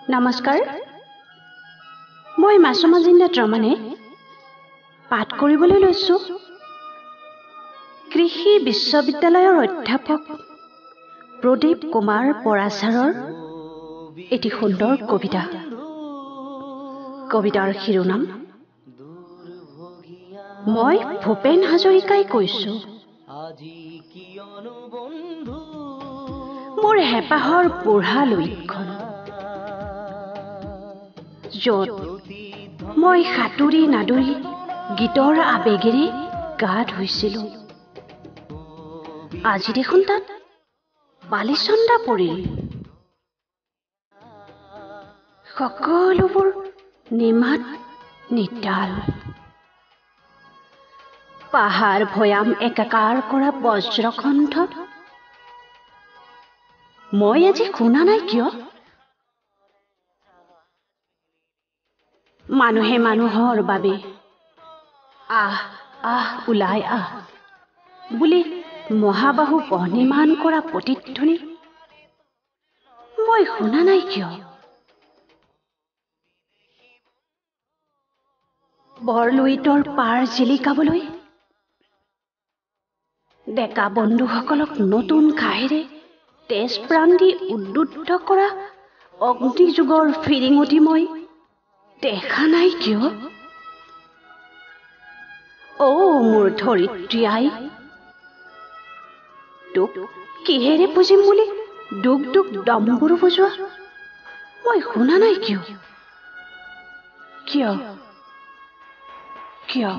নমস্কাৰ, মই মাছুমা জিন্নাত ৰহমানে পাঠ কৰিবলৈ লৈছোঁ কৃষি বিশ্ববিদ্যালয়ৰ অধ্যাপক প্ৰদীপ কুমাৰ পৰাশৰৰ এটি সুন্দৰ কবিতা। কবিতাৰ শিৰোনাম মই ভূপেন হাজৰিকাই কৈছোঁ। মোৰ হেঁপাহৰ বুঢ়া লুইতখন, য'ত মই সাঁতুৰি নাদুৰি গীতৰ আৱেগেৰে গা ধুইছিলোঁ, আজি দেখোন তাত বালিচন্দা পৰিল। সকলোবোৰ নিমাত নিতাল। পাহাৰ ভৈয়াম একাকাৰ কৰা বজ্ৰকণ্ঠ মই আজি শুনা নাই কিয়? মানুহে মানুহৰ বাবে আহ আহ ওলাই আহ বুলি মহাবাহু বহ্নিমান কৰা প্ৰতিধ্বনি মই শুনা নাই কিয়? বৰলুইতৰ পাৰ জিলিকাবলৈ ডেকা বন্ধুসকলক নতুন ঘাঁহেৰে তেজ প্ৰাণ দি উদ্বুদ্ধ কৰা অগ্নিযুগৰ ফিৰিঙতি মই দেখা নাই কিয়? অ' মোৰ ধৰিত্ৰী আই, তোক কিহেৰে পুজিম বুলি দুখ দুখ দম্বুৰু বজোৱা মই শুনা নাই কিয়? কিয় কিয়?